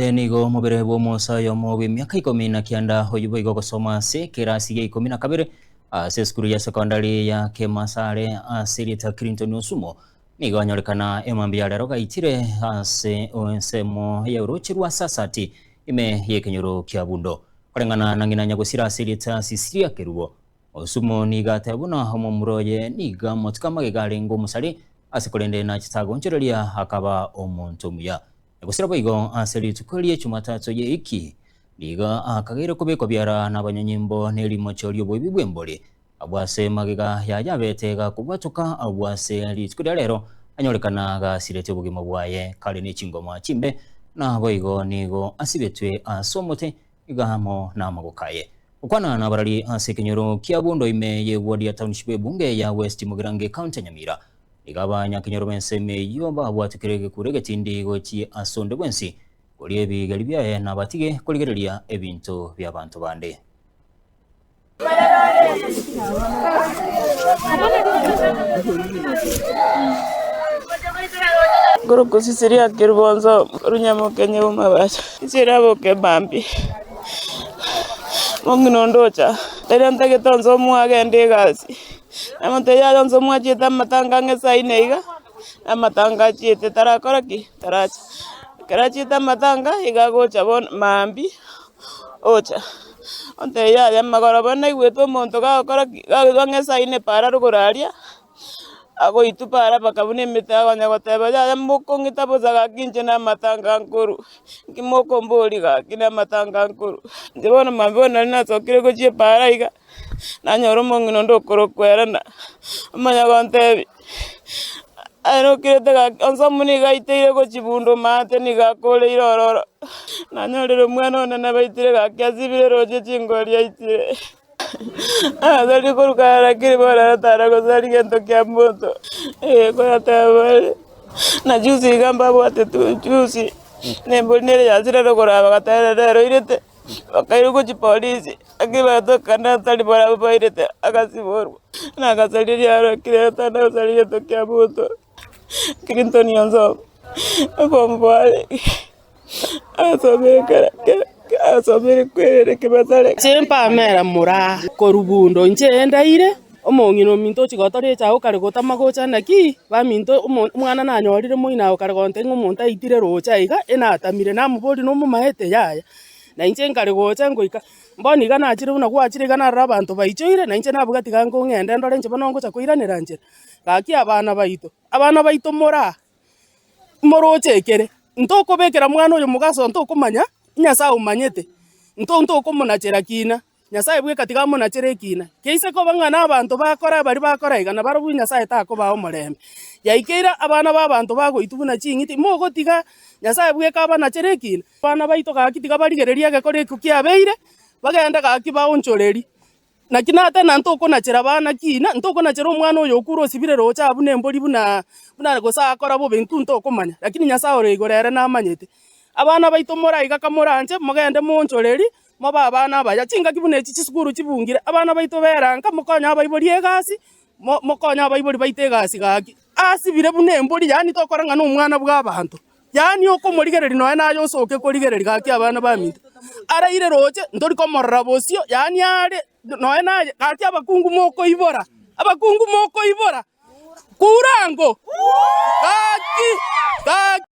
Nigo omobere bw'omosa oyomo bw'emiaka ikomi na kianda oyio boigo ogosoma ase ekerasi gia ikomi na kabere ase esukuru ya sekondari ya Kemasare ase erieta Clinton Osumo nigo anyorekana emambia ya rero gaitire ase ensemo ya oroche rwa Sasati ime y'ekenyoro kia Bundo. Koreng'ana na ng'ina nyagosira ase erieta Cecilia Kerubo, Osumo nigo ateba buna omomura oye nigo amatuko amagega arenge omosari ase korende nachete agonchoreria akaba omonto omuya. Gose naboigo ase rituko rie Chumatatu y'eiki, nigo akageire kobekwa biara nabanyanyimbo ne rimocho ri'oboibi bw'embori, abwo ase magega yaye abete gakobwatoka agwo ase rituko ria rero anyorekana gasirete obogima bwaye kare ne chingoma chimbe, naboigo nigo asibetwe ase omote iga amo namagoko aye. Gokwana nabarari ase ekenyoro kia Bondo ime y'eward ya Township ebunge ya West Mugirango ecounty ya Nyamira, Nigo abanyakenyoro b'ensemo eyio babwatekire egekuro egetindi gochia ase onde bwensi, koria ebigeri biaye na batige korigereria ebinto bi'abanto bande. Ngorokosisiria kerubonso orunyamokenye bw'amabaso, inche raboke mambia, mong'ina onde ocha, riria ntagete onse omwagende egasi. Namotebirie aye onsi mwachiete amatanga ang'e saa ine iga, na amatanga achiete tarakora ki? Taracha. Ekero achiete amatanga, iga agocha bono mambia, ocha, ontebia yaya magoroba naigwete omonto gagokora ki? Gagoika ang'e saa ine para rogoro aria, agoitwa para mpaka buna emete akonya goteba yaya mokong'ita bosa gaki inche na amatanga nkorwa, nki mokomboria gaki na amatanga nkorwa. Inche bono mambia bono nari nasokire gochia epara iga. Nanyora omong'ina onde okorokwa Elena, omanya gontebia, aye nokirete gaki onsi omo nigo aiteire gochia bunda omate nigo akoreire ororo, nanyorire omwana one nabaitire gaki asibire roche chingori aitire. Agasari korwa kare lakini bono ere tara gosari gento kia monto, eh koyateba are, na juzi iga mbabwate tu juzi, na embori nere yachire rogoro aba bagateba rero oirete. Bakairwa gochia polisi, lakini bagatoka natari barabwo bairete agasiborwa, na agasaria riaro ekero tana gosaria egento kia monto, Clinton Onsomo, eform four arenge, asomire kera kera asomire kwerere kebasare. Inche Pamela moraa korwa Bundo, inche endaire, omong'ina ominto ochia gotora echae okare gotama gocha naki, baminto omo omwana nanyorire moino ago kare gontebia ng'a omonto aitire roche aiga, enatamire, namoboria nomomaete? Yaya. Na inche nkare gocha ngoika, bono iga nachire buna gwachire iga narora abanto baichoire, na inche nabuga tiga nkong'ende ndore inche bono ngocha koiranera nchera. Gaki abana baito, abana baito moraa, moroche ekere, ntokobekera mwana oyo mogaso ntokomanya, Nyasaye omanyete, nto ntokomonachera kina. Nyasae bweka tiga amonachere ekina. Keise koba ng'a nabanto bakora baria bakora iga, nabarobwo Nyasae takobaa omorembe. Yaikeire abana b'abanto bagoitwa buna ching'iti, mogotiga Nyasae bweka abanachere ekina. Abana baito gaki tiga barigererie egekora ekio kiabeire, bagende gaki baonchorerie. Naki natena ntokonachera abana kina, ntokonachera omwana oyo okure osibire roche abwo buna embori buna buna gose akora bobe intwe ntokomanya, lakini Nyasae ore igoro ere namanyete. Abana baito more iga kamoranche, mogende moonchorerie, Mobe abana abaya. Chingaki buna echi chisukuru chibungire, abana baito beranka, mokonye abaibori egasi, mo mokonye abaibori baito egasi gaki. Asibire buna embori, yaani tokora ng'a nomwana bw'abanto. Yaani okomorigereria nonya naye osoke korigereria gaki abana baminto. Araire roche, ntori komorora bosio, yaani are nonya naye, gaki abakungu mokoibora, abakungu mokoibora, kura ango, gaki, gaki.